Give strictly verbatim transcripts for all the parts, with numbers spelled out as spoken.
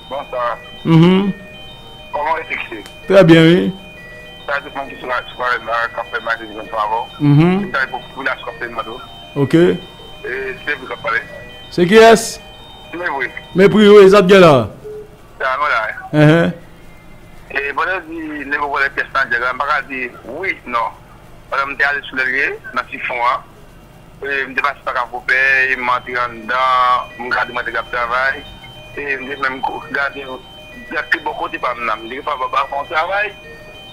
Bonswa. Mhm. Kòman w ye, Sexy? Trè byen, wi. Sa tout moun ki sou la, sou parèt la, k ap fè matinè, bonswa avè w. Mhm. M ta pou popilasyon k ap fè mande w. Ok. E, se Mepri k ap pale. Se kiyès? Se Mepri. Mepri, wi, sa t gen la? Sa, nou la, wi. Ehe. E, pandan yo di, nèg yo vòlè pyès nan djòl la, m pa ka di wi, non. Pandan m te ale sou lè l ye, nan Sifon an, e, m te pase pa Kafou Pè, e m antre anndan, m gade mwen te k ap travay, e m te menm ko-, gade, gade tout bò kote pa m nan, m te fè bò pa fè yon travay,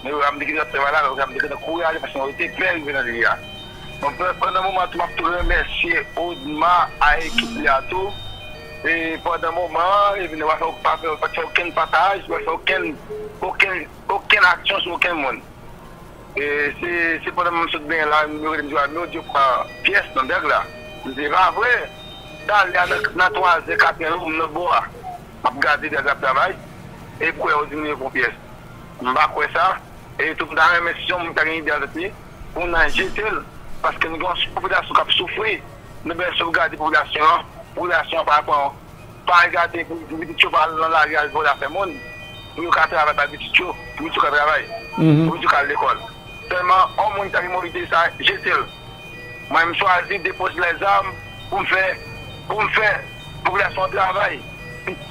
men yo, m te kite travay la, m te kite kouri ale, paske yo te pè rive nan li a. Bon, pe-, pandan moman tou, m ap tou remèsye Odma a ekip li a tou, e pandan moman an, e vin pa fè, pa fè, pa fè okenn pataj, pa fè okenn, okenn, okenn aksyon sou okenn moun. E se, se pandan m sot benyen la, yo rele m di, "Amyo, yo pran pyès nan dèg la." M di, "Pa vre." Talè a nan, nan twazè, katrè, m nan bò a. M ap gade dèg la ap travay, e m kwè yo di m yo pran pyès. M pa kwè sa, e tou m ta renmen si yon moun ta gen ide avèk li, pou n al jete l, paske nou gen yon popilasyon k ap soufri, nou bezwen sovgade popilasyon an, popilasyon an pa pran Pa regade pou, pou pitit yo pa al nan lari al vòlè afè moun. Pou yo ka travay bay pitit yo, pou pitit yo ka travay, Mhm. pou pitit yo ka al lekòl. Sèlman, yon moun ki ta gen move ide sa, jete l. Mwen, m chwazi depoze lèzam pou m fè, pou m fè popilasyon an travay.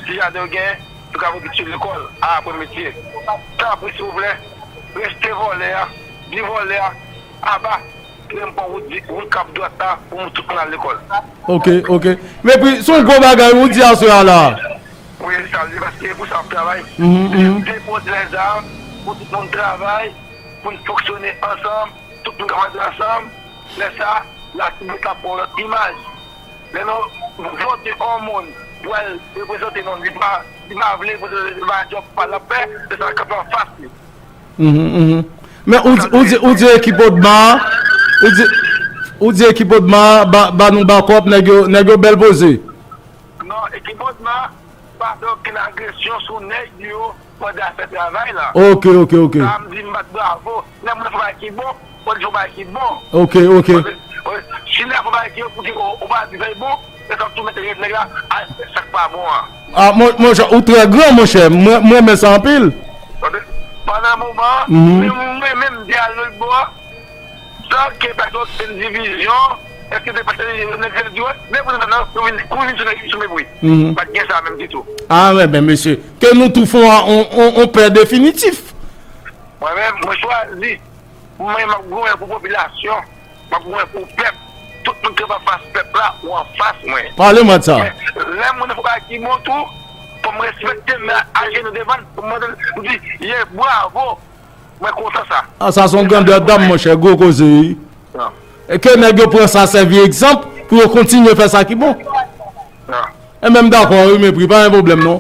Si jaden yo gen, pou ka voye pitit yo lekòl, apre metye. Tanpri, silvouplè, rete vòlè a, di vòlè a, aba. Kite m pran wout di, wout k ap dwat la pou tout moun al lekòl. Ok, ok. Mepri, se yon gwo bagay ou di aswè a la. Wi, sa vle di paske pou sa ap travay. Mhm, mhm. Depoze lèzam pou tout moun travay, pou n fonksyone ansanm, tout moun ka mache ansanm. Lè sa, Latibonit ap pran yon lòt imaj. Lè nou vote yon moun pou al reprezante nou, li pa, li pa vle reprezante, li pa djòb pa l ap fè, lè sa l kanpe anfas li. Mhm, mhm. Men ou di, ou di, ou di ekip Odma, ou di, ou di ekip Odma, ba, ba nou bakòp, nèg yo, nèg yo bèl poze. Non, ekip Odma pa fè okenn agresyon sou nèg yo pandan afè travay la. Ok, ok, ok. Sa m di, m bat bravo. Lè moun fè bagay ki bon, fò l fè bagay ki bon. Ok, ok. Si nèg fè bagay ki bon, ou pa di fè bon, e sa tou mete nèg la, a, sa k pa bon an. Ah, mon, monchè, ou trè gran, monchè. Mwen, mwen renmen sa anpil. Pandan moman, Mhm. men mwen menm de al lòt bò, san ke pa gen okenn divizyon, èske se pa se nèg yo di, wè, men pou nou nan, pou vin, pou vin sou nèg sou Mepri. Mhm. Pa t gen sa menm ditou. Ah, wè, ben, mesye, ke nou tou fè yon, yon, yon pè definitif. Mwen menm, mwen chwazi, mwen, m ap goumen pou popilasyon. M ap goumen pou pèp. Tout moun ki anfas pèp la, ou anfas mwen. Pale mwen de sa. Men, lè moun fè bagay ki bon tou, fò m respekte m, men ajenou devan l, pou m mande l, m di, ye, bravo. Mwen kontan sa. Ah, sa se yon grandè dam, monchè, gwo koze, wi. Non. E ke nèg yo pran sa sèvi egzanp pou yo kontinye fè sa ki bon. Non. E menm dakò, wi, Mepri, pa gen pwoblèm, non.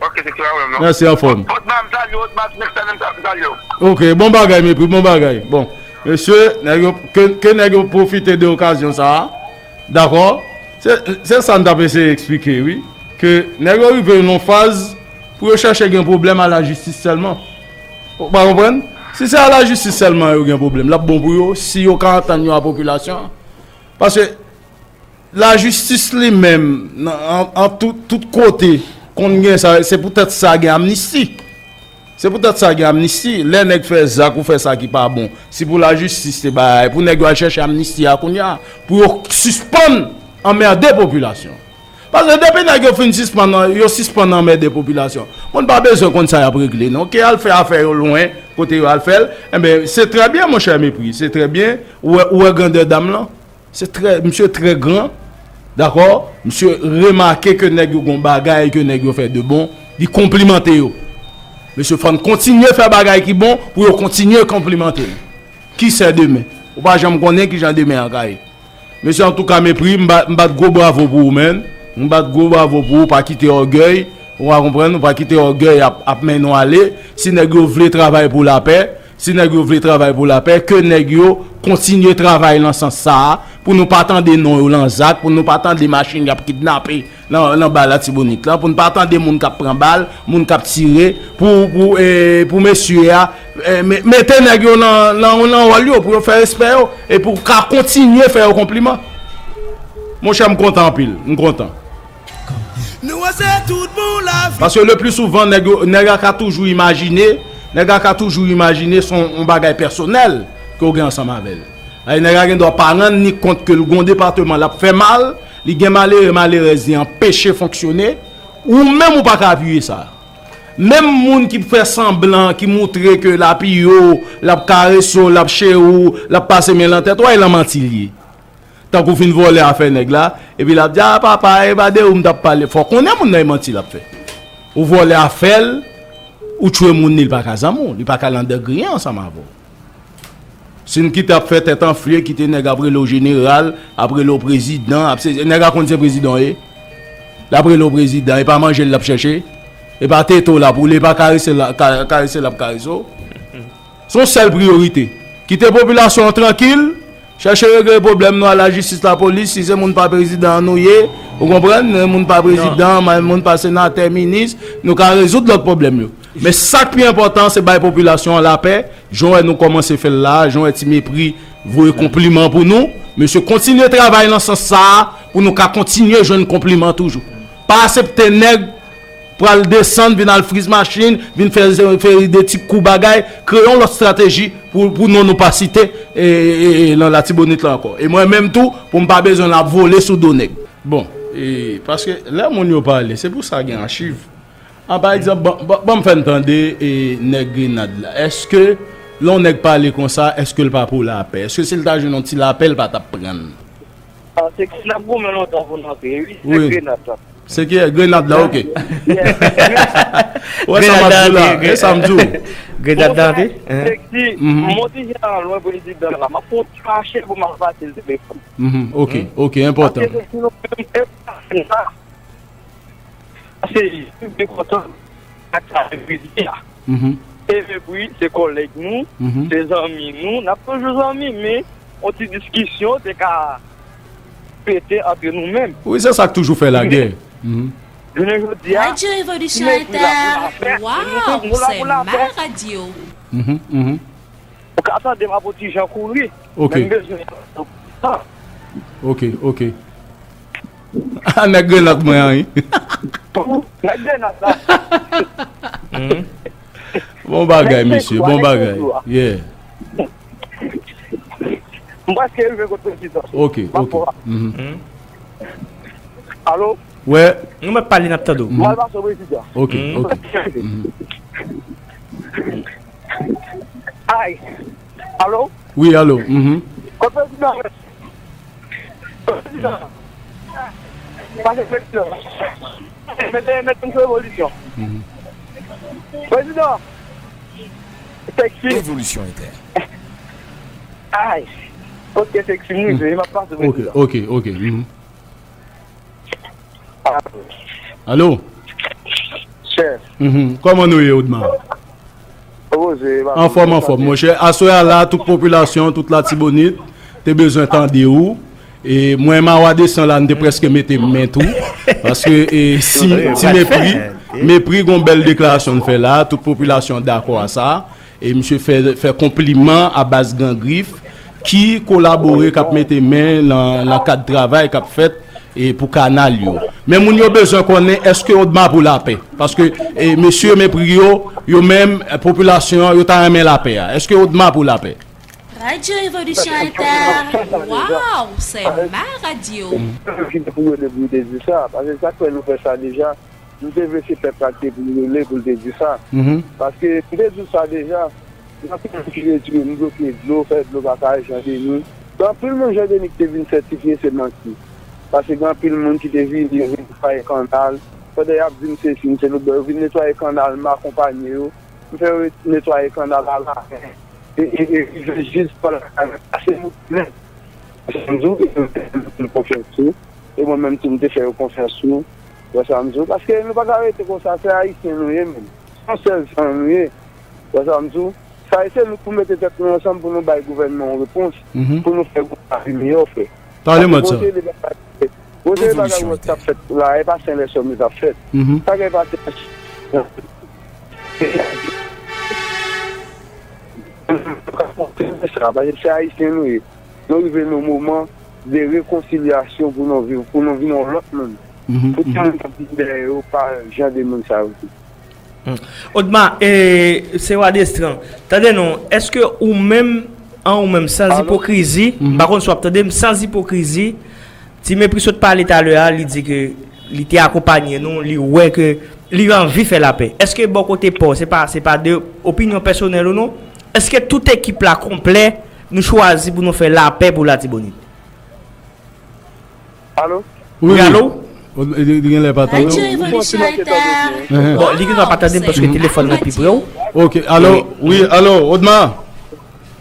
Ok, se klè, non. Mèsi, anfòm. Odma, m salye w, Odma, next time, m salye w. Ok, bon bagay, Mepri, bon bagay. Bon, mesye, nèg yo, ke, ke nèg yo pwofite de okazyon sa a. Dakò? Se, se sa n t ap eseye eksplike, wi. Ke nèg yo rive nan faz pou yo chèche gen pwoblèm a lajistis sèlman. Ou pa konprann? Si se a lajistis sèlman yo gen pwoblèm, l ap bon pou yo, si yo ka antann yo a popilasyon an. Paske lajistis li menm, nan, an, an tout, tout kote, konn gen sa, se poutèt sa gen amnisti. Se poutèt sa gen amnisti. Lè nèg fè zak ou fè sa ki pa bon, si pou lajistis te bay, pou nèg yo al chèche amnisti a kounye a, pou yo sispann anmède popilasyon. Paske depi nèg yo fin sispann, yo sispann anmède popilasyon, moun pa bezwen konn sa y ap regle, non. Ke y al fè afè yo lwen, kote yo al fè l, enben, se trè byen, monchè Mepri, se trè byen, ou wè, ou wè grandè dam lan. Se trè, misye trè gran, dakò? Misye remake ke nèg yo gon bagay ke nèg yo fè de bon, li konplimante yo. Mesye, fò n kontinye fè bagay ki bon pou yo kontinye konplimante nou. Ki sè demen? Ou pa janm konnen ki jan demen an ka ye. Mesye, antouka, Mepri, m ba, m bat gwo bravo pou ou, menn. M bat gwo bravo pou ou, pa kite ògèy, ou pa konprann, ou pa kite ògèy ap, ap mennen w ale. Si nèg yo vle travay pou lapè, Si nèg yo vle travay pou lapè, ke nèg yo kontinye travay nan sans sa a, pou nou pa tande non yo nan zak, pou nou pa tande machin y ap kidnape nan, nan ba Latibonit lan, pou nou pa tande moun k ap pran bal, moun k ap tire, pou, pou, e, pou mesye a, e, me-, mete nèg yo nan, nan, nan wòl yo, pou yo fè respè yo, e pou ka kontinye fè yo konpliman. Monchè, m kontan anpil, m kontan. Nou wè se tout bon lavi. Paske le pli souvan, nèg yo, nèg la ka toujou imajine, nèg la ka toujou imajine se yon, yon bagay pèsonèl ke w gen ansanm avè l. Ay, nèg la gen dwa pa rann ni kont ke l gon depatman l ap fè mal, li gen malere, malerèz, li anpeche fonksyone, ou menm ou pa ka apiye sa. Menm moun ki fè sanblan, ki moutre ke l apiye w, l ap karese w, l ap cheri w, l ap pase men nan tèt ou, ay, nan manti l ye. Tankou fin vòlè afè nèg la, epi l ap di, "A papa, e pa de ou m t ap pale." Fò w konnen moun nan e manti l ap fè. Ou vòlè afè l, ou tchwe moun li, li pa ka zanmi w, li pa ka landegriyen ansanm avè w. Si n kite ap fè tèt anfle, kite nèg ap rele w jeneral, ap rele w prezidan, ap se, nèg la konn se prezidan w ye. L ap rele w prezidan, e pa manje l l ap chèche, e pa tete w l ap woule, e pa karese l, ka-, karese l ap karese w. Se yon sèl priyorite. Kite popilasyon an trankil, chèche regle pwoblèm nou a lajistis, lapolis, si se moun pa prezidan an nou ye, ou konprann, moun pa prezidan, moun pa senatè, minis, nou ka rezoud lòt pwoblèm yo. Men sa k pi enpòtan, se bay popilasyon an lapè, jan w wè nou kòmanse fè l la, jan w wè Ti Mepri voye konpliman pou nou. Mesye, kontinye travay nan sans sa a, pou nou ka kontinye jwenn konpliman toujou. Pa aksepte nèg pral desann, vin al friz machin, vin fè, fè de ti kou bagay, kreye yon lòt estrateji pou, pou non nou pa site, e, e, e, nan Latibonit la ankò. E mwen menm tou, pou m pa bezwen ap vole sou do nèg. Bon, e, paske lè moun yo pale, se pou sa gen achiv. An, pa egzanp, ban, ban, ban m fè n tande, e, nèg Grenad la. Èske, lè yon nèg pale konsa, èske l pa pou lapè? Èske si l ta jwenn yon ti lapè, l pa t ap pran l? Ah, se ki n ap goumen lontan pou n antre, wi. Se Wi. Grenad la. Se ki Grenad la, ok. Yeah. Ou wè sa m ap di w la, e sa m di w. Grenad la, wi. Hein? Se ki, Mhm. Monte Jean lwen prezidan la, m ap fè yon ti mache pou m al pase l telefòn. Mhm, ok, ok, enpòtan. Paske se si nou menm, e pa sa. Se, se kontan ak sa, se vizite a. Mhm. E Mepri, se kòlèg nou, Mhm. se zanmi nou, n ap toujou zanmi, men yon ti diskisyon te ka pete antre nou menm. Wi, se sa k toujou fè lagè. Mhm. Jounen jodi a, Radyo Revolisyon Mepri la pou Entè, lapè, e nou, nou la pou lapè. Waw, se ma radyo. Mhm, mhm. Ou ka tande m ap yon ti jan kouri. Ok. Men m bezwen tan. Ok, ok. A, nèg Grenad mwen an, wi. Nèg Grenad la. Mhm. Bon bagay, mesye, bon bagay. Yeah. M prèske rive kot prezidan. Ok, ok. Mhm. Mhm. Alo? Wè. Nou mèt pale, n ap tande w. M al pase prezidan. Ok, Mhm. ok. Mhm. Ay. Alo? Wi, alo. Mhm. Kot prezidan? Prezidan. Pase prezidan. Mete, mete m sou revolisyon. Mhm. Prezidan. Sexy. Revolisyon Entè. Ay. Ok, Sexy, m rive. M ap pase Ok, prezidan. Ok, ok. Mhm. Alo? Chè. Mhm. Kòman nou ye, Odma? Poze, pa Anfòm, anfòm, monchè. Aswè a la, tout popilasyon, tout Latibonit te bezwen tande ou. E mwen, Mawa Desan la, n te prèske mete men tou. Paske, e, si, Ti Mepri, Mepri gon bèl deklarasyon n fè la, tout popilasyon dakò a sa. E misye fè, fè konpliman a baz Gran Grif ki kolabore, k ap mete men nan, nan kad travay k ap fèt, e, pou kanal yo. Men moun yo bezwen konnen èske Odma pou lapè. Paske, e, mesye Mepri yo, yo menm, e, popilasyon an, yo ta renmen lapè a. Èske Odma pou lapè? Radyo Revolisyon Entè, waw, se ma radyo. Ki te pou yo debouye de di sa, paske sa k fè nou fè sa deja, M te vle se pèp la ki te pou rele pou l te di sa. Mhm. Paske m te di w sa deja, gen anpil moun ki retire m, bloke dlo, fè dlo pa ka al Jan Deni. Gen anpil moun Jan Deni ki te vin sètifye se manti. Paske gen anpil moun ki te vini, yo vin netwaye kannal. Pandan y ap di m sesi, m se lòtbò, yo vin netwaye kannal, m akonpanye yo. M fè yo netwaye kannal a la men. E, e, e rive jis pa lakay mwen. Pase nou plen. Sa m di w, e yo te fè nou konfyans tou. E mwen menm tou, m te fè yo konfyans tou. Wè sa m di w? Paske nou pa ka rete konsa, se Ayisyen nou ye menm. Se yon sèl san nou ye. Wè sa m di w? Sa e se nou k pou mete tèt nou ansanm pou nou bay gouvènman yon repons, Mhm. pou nou fè yon lavi meyè, frè. Pale mwen de sa. Paske gon seri de bagay, gon seri de bagay wòch k ap fèt la, e pa Sen Lèsòm yo t ap fèt. Mhm. Sa k ap pase sa, paske se Ayisyen nou ye. Nou rive nan moman de rekonsilyasyon pou nou viv, pou nou vin yon lòt moun. Tout moun k ap vin dèyè yo pa jan de moun sa yo tou. Odma, e, se Wadestran. Tande non, èske ou menm, an ou menm, san ipokrizi, m pa konn si w ap tande m, san ipokrizi, Ti Mepri sot pale talè a, li di ke li te akonpanye nou, li wè ke li anvi fè lapè. Èske bò kote pa w, se pa, se pa de opinyon pèsonèl ou non? Èske tout ekip la konplè, nou chwazi pou nou fè lapè pou Latibonit? Alo? Wi, wi. Alo? Li, li gen lè pa tande w. Bon, li gen lè pa tande m paske telefòn nan pi pre w. Ok, alo, wi, alo, Odma?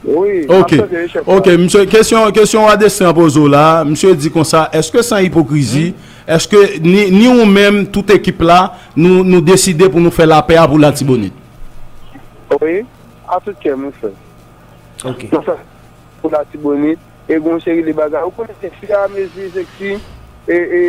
Wi, m ap tande, chèf. Ok, ok, misye, kesyon, kesyon Wadestran poze w la, misye di konsa, èske san ipokrizi, èske ni, ni ou menm, tout ekip la, nou, nou deside pou nou fè lapè a pou Latibonit? Wi, a tout kè, mon frè. Ok. Pou Latibonit, e gen yon seri de bagay. Ou konnen se fi a mezi, seksi, e, e,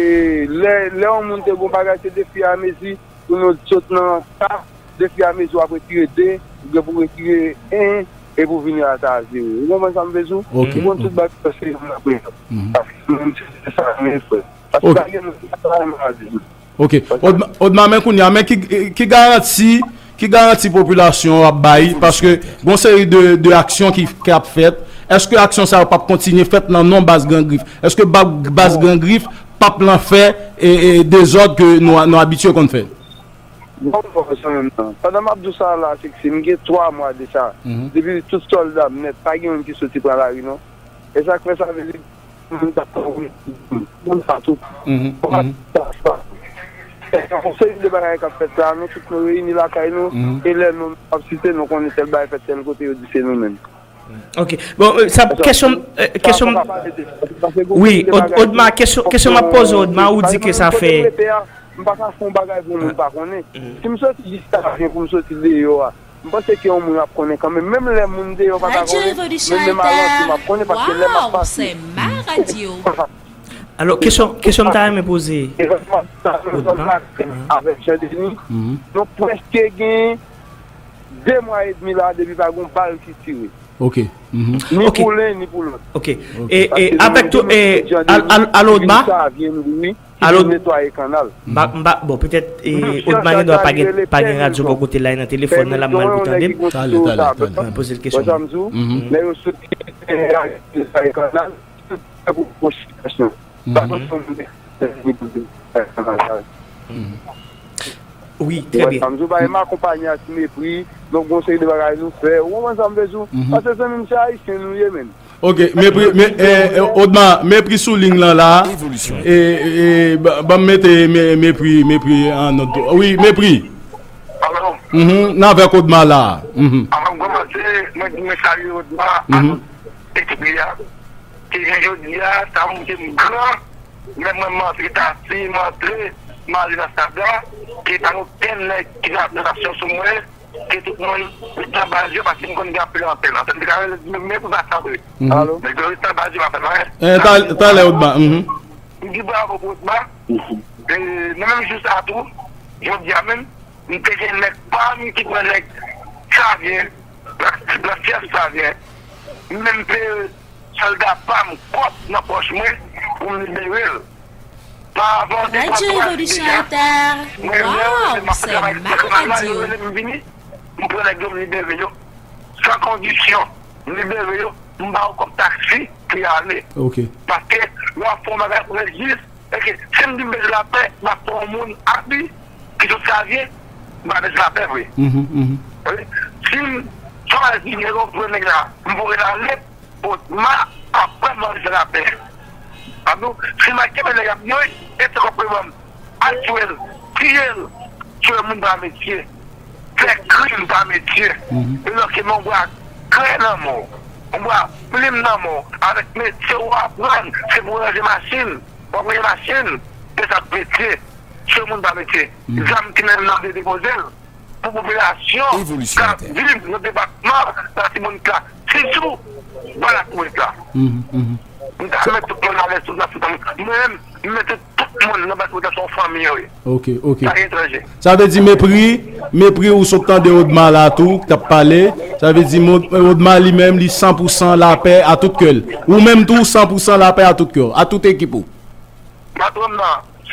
lè, lè yon moun te gon bagay, se de fi a mezi, pou nou sot nan sa, de fi a mezi w ap retire de, ou gen pou retire en, e pou vini a sa a zewo. Ou konprann sa m vle di w? Ok. Ou konn tout bagay se yon nan prezan. Paske menm si se sa, men frè. Paske pa gen moun ki pa renmen Aziz. Ok. Odma, Odma, men kounye a, men ki, ki garanti, ki garanti popilasyon an ap bay, paske gon seri de, de aksyon ki, ki ap fèt, èske aksyon sa yo p ap kontinye fèt nan non baz Gran Grif? Èske ba-, baz Gran Grif p ap lan fè e, e dezòd ke nou, nou abitye konn fè? Bon, bon, zanmi m nan. Pandan m ap di w sa la, seksi, m gen twa mwa de sa. Depi tout sòlda m nèt, pa gen youn ki soti pran lari non. E sa k fè sa vle di, moun t ap pran moun sa tou. Yon seri de bagay k ap fèt la, nou tout nou reyini lakay nou, e lè non ap site, nou konnen tèl bagay fèt tèl kote, yo di se nou menm. Ok. Bon, e, sa, kesyon, e, kesyon, wi, Od-, Odma, kesyon, kesyon m ap poze w, Odma, ou di ke sa fè. M pa ka fè yon bagay pou moun pa konnen. Si m soti jis ta jen pou m soti deyò a, m panse ke yon moun ap konnen kanmenm. Menm lè moun deyò pa ta konnen, men menm alantou m ap konnen paske lè m ap pase. Alò, kesyon, kesyon m ta renmen poze Odma. Avèk Jean Denis, nou prèske gen de mwa edmi la depi pa gen yon bal ki tire. Ok. Ni pou len, ni pou lòt. Ok. E, e avèk tou, e, al, al, alo, Odma? Alo, netwaye kanal. M pa, m pa, bon, petèt, e, Odma gen dwa pa gen, pa gen radyo bò kote l la, e nan telefòn nan la, m mal pou tande l. Talè, talè, talè. Mwen poze l kesyon. Wè sa m di w? Lè yo soti, netwaye kanal, se pou konsiderasyon. Pa konn fè moun netwaye kanal sa. Wi, trè byen. Wè sa m di w, bagay m akonpanye a Ti Mepri, donk gon seri de bagay nou fè, ou konprann sa m vle di w? Paske zanmi m se ayisyen nou ye, menm. Ok, Mepri, me, e, e, Odma, Mepri sou liy lan la. E, e, ba, ban m mete Me-, Mepri, Mepri an nòt tou. Wi, Mepri. Alo? Mhm, n avèk Odma la. Mhm. Avan m kòmanse, mwen di mwen salye Odma ak tout ekip li a. Ke jan jodi a, sa monte m gran, lè mwen m antre taksi, m antre, m ale nan stad la, ke pa gen okenn nèg ki nan, nan nasyon sou mwen, ke tout moun ret nan baz yo, paske m konn gen anpil antèn. Antèn te ka rele di men pou pa sanble. Alo? Nèg yo ret nan baz yo pa fè m anyen. Eh, ta-, talè, Odma. Mhm. M di bravo pou Odma. E nan menm jou sa a tou, jodi a menm, m te gen nèg pa m ki pran nèg Savyen, nan, nan fyèf Savyen. M menm peye sòlda pa m kòb nan pòch mwen pou m libere l. Pa avan de mwa, twa jou deja, mwen rele, m ap travay nan kanal la, yo rele m vini, m pran nèg yo, m libere yo. San kondisyon, m libere yo, m ba yo kòb taksi pou y ale. Ok. Paske lè w ap fè yon bagay pou enjis, e ke si m di m bezwen lapè, m ap fè yon moun abi ki sot Savyen, m pa bezwen lapè vre. Mhm, mhm. Wi. Si m chwazi nèg yo pran nèg la, m voye l ale, Odma ap pran manje lapè. Ap nou, si m al kenbe nèg ap yoy, e se kòb pou yo ban m. Al tchwe l, tiye l, tchwe moun pa metye. Fè krim pa metye. Mhm. E lòske men yon bra krè nan men w, yon bra plim nan men w, avèk metye w aprann, se pou w ranje machin. W ap ranje machin, se sa k metye. Tchwe moun pa metye. Mhm. Zam ki nan men w, depoze l. Pou popilasyon k ap viv nan depatman Latibonit la, sitou bò Latibonit la. Mhm, mhm. M ta met tout moun alèz sou plas mwen menm, m mete tout moun nan baz pwoteksyon fanmi yo ye. Ok, ok. Pa gen etranje. Sa vle di Mepri, Mepri ou sot tande Odma la tou, k t ap pale. Sa vle di Mo-, Odma li menm, li san pou san lapè a tout kè l. Ou menm tou, san pou san lapè a tout kè w, a tout ekip ou. Patwon m nan,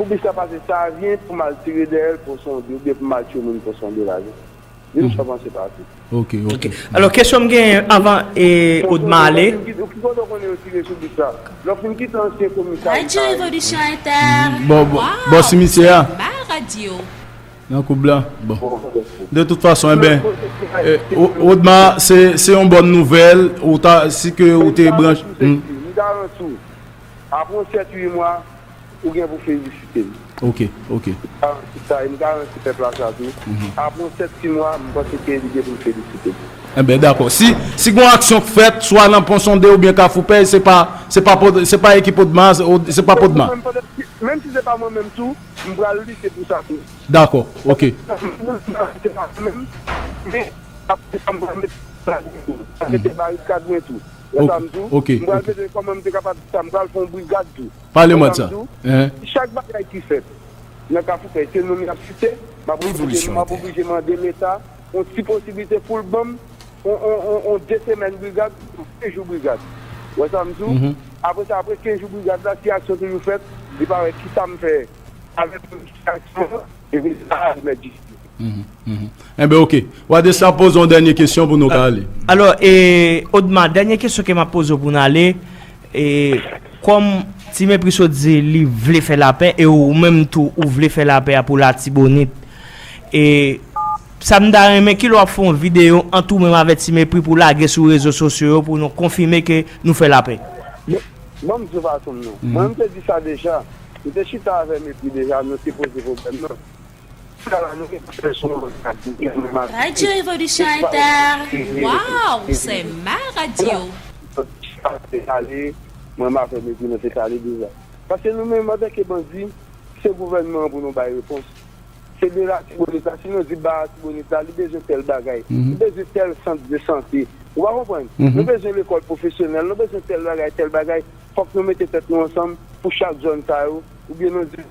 Pou bis la pase Savyen, pou m al tire dèyè l pou sonde, oubyen pou m al tchwe moun pou sonde lajan. Di m sa w panse pa tou. Ok, ok. Alò, kesyon m genyen avan e Odma ale. Ou ki kote w konnen yo tire sou bis la? Lè w fin kite ansyen komisa. Radio Evolution Inter. Bon, bon, bon, simityè a. Nan koub la. Bon. De tout fason, enben, Odma, se yon bòn nouvèl, ou ta, si ke ou te branche. M garanti w, apre yon sèt uit mwa, ou gen pou felisite m. Ok, ok. M garanti sa, e m garanti pèp la sa tou. Apre yon sèt uit mwa, m panse ke li gen pou l felisite m. Enben, dakò. Si, si gen yon aksyon k fèt, swa nan Pon Sonde oubyen Kafou Pèy, se pa, se pa, se pa ekip Odma, se pa Podma. Menm si se pa mwen menm tou, m pral lite pou sa tou. Dakò, ok. Mwen pral mete barikad mwen tou. Wè sa m di w? M pral mete kòman m te kapab di sa, m pral fè yon brigad tou. Pale mwen de sa. Chak bagay ki fèt nan Kafou Pèy, se non m y ap site, m ap oblije mande Leta yon ti posiblite pou l ban m yon de semèn brigad, kenz jou brigad. Wè sa m di w? Apre sa, apre kenz jou brigad la, si aksyon toujou fèt, li pa wè kisa m fè avèk moun ki fè aksyon an, epi l pa remèt jistis. Enben, ok. Wadesla, poze yon dènye kesyon pou nou ka ale. Alò, e, Odma, dènye kesyon ke m ap poze w pou n ale, e, kòm Ti Mepri sot di li vle fè lapè, e ou menm tou, ou vle fè lapè a pou Latibonit, e, sa m ta renmen, kilè w ap fè yon videyo ant ou menm avèk Ti Mepri pou lage sou rezo sosyo yo pou nou konfime ke nou fè lapè? Bon, ban m di w patwon m non. Mwen, m te di sa deja. M te chita avè Mepri deja, nou te poze pwoblèm nan. Radio Evolution Inter. Wow, c'est ma radio. Mwen m avè Mepri nou te pale deja. Paske nou menm antanke bandi, se gouvènman an pou nou bay repons. Se de Latibonit la, si nou di ba Latibonit la, li bezwen tèl bagay, li bezwen tèl sant de sante. Ou pa konprann? Nou bezwen lekòl pwofesyonèl, nou bezwen tèl bagay, tèl bagay. Fòk nou mete tèt nou ansanm pou chak zòn sa yo, oubyen nou di,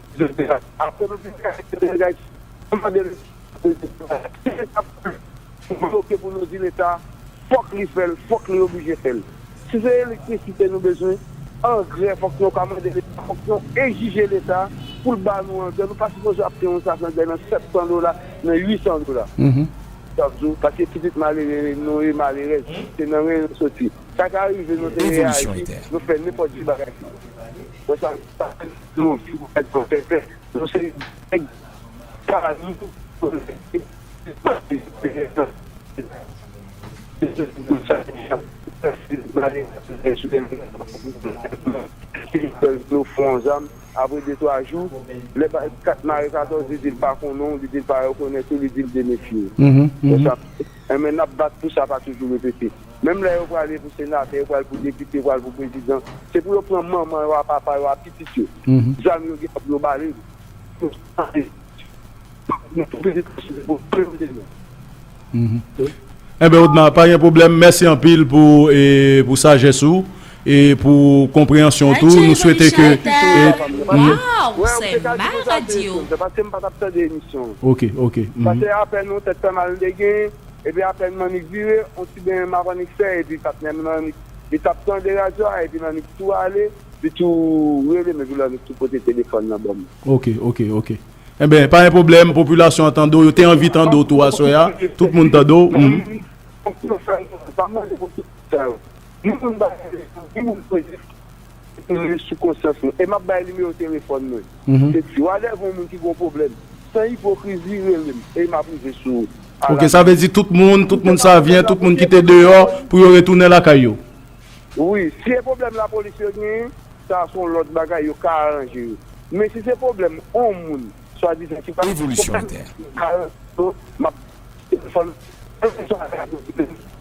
apre nou fin fè bagay, nou mande Leta, si Leta bloke pou nou di Leta, fòk li fè l, fòk li oblije fè l. Si se elektrisite nou bezwen, angrè, fòk nou ka mande Leta, fòk nou egzije Leta pou l ba nou angrè. Nou pa sipoze ap peye yon sak angrè nan sèt san dola, nan uit san dola. Sa vle di, paske pitit malere nou ye, malerèz, se nan ren nou soti. Sa ka rive nou te reyaji, nou fè nenpòt ti bagay. Wè sa, sa fè nou di nou fè fè. Nou se nèg ka nou nou fè yon zam, apre de twa jou, lè kat mare katòz, li di l pa konnen w, li di l pa rekonèt ou, li di l demefye w. Wè sa, enben n ap bat pou sa pa toujou repete. Menm lè yo prale pou senatè, yo pral pou depite, yo pral pou prezidan, se pou yo pran manman yo a, papa yo a, pitit yo. Zam yo gen pou yo ba li. Enben, Odma, pa gen pwoblèm. Mèsi anpil pou, e, pou sajès ou e pou konpreyansyon tou. Nou swete ke. Wow, se ma radio. Se paske m pa t ap tande emisyon an. Ok, ok. Paske apèn yon tèt fè mal m te gen, epi apèn m annik vire, yon ti beny m ap annik fè, epi patnè m nan annik, li t ap tande radyo a, epi l annik tou ale, li tou rele m, epi l annik tou pote telefòn nan ban m. Ok, ok, ok. Enben, pa gen pwoblèm, popilasyon an tande w, yo te anvi tande w tou aswè a, tout moun tande w. Pa mande pou tout sa yo. Ni moun bagay, ni moun poze. Li sou konsyans nou. E m ap bay nimewo telefòn mwen. Se di, wadèvwa yon moun ki gen yon pwoblèm, san ipokrizi, rele m. E m ap rive sou ou. Ok, sa vle di tout moun, tout moun Savyen, tout moun ki te deyò, pou yo retounen lakay yo. Wi, si e pwoblèm lapolis yo genyen, sa se yon lòt bagay, yo ka aranje yo. Men si se pwoblèm yon moun, swadizan ki pa. Revolisyon entè. M ap telefòn,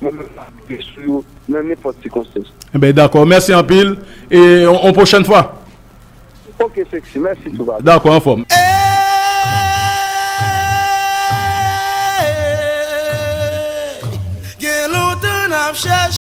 mwen menm m ap rive sou yo nan nenpòt sikonstans. Enben, dakò. Mèsi anpil. E on, on pwochèn fwa. Ok, Sexy. Mèsi tou, papa. Dakò, anfòm. Gen lontan n ap chèche.